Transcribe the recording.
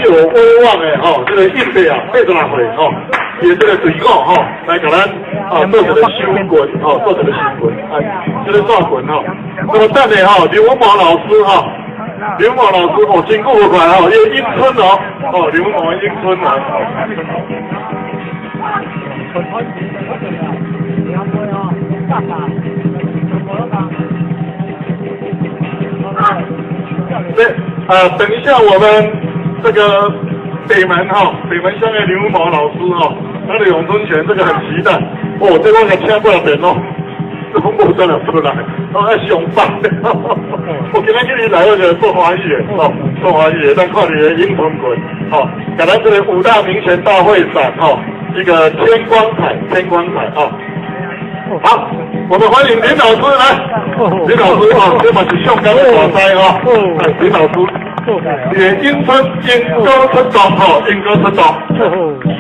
有威望的吼，這個186歲吼，伊這個隊伍吼，來共咱啊做一個收棍吼，做一個收棍，啊，這個煞棍吼。那麼等下吼，劉文茂老師吼，劉文茂老師哦，真久無看吼，伊詠春哦，哦，劉文茂詠春哦。對，啊，等一下我們這個北門哈，北門鄉的劉文茂老師哈，他的詠春拳這個很期待，哦，這個我請過來邊哦，這風無真的出來，我愛上班。我今仔日來我就做歡喜的，哦，做歡喜的，咱看你的詠春拳，吼，共咱這個五大名拳大會賽，吼，一個天光彩，天光彩，哦。好，我們歡迎林老師來，林老師哦，這嘛是上港的大師哦，林老師，也詠春英哥出道，吼，英哥出道。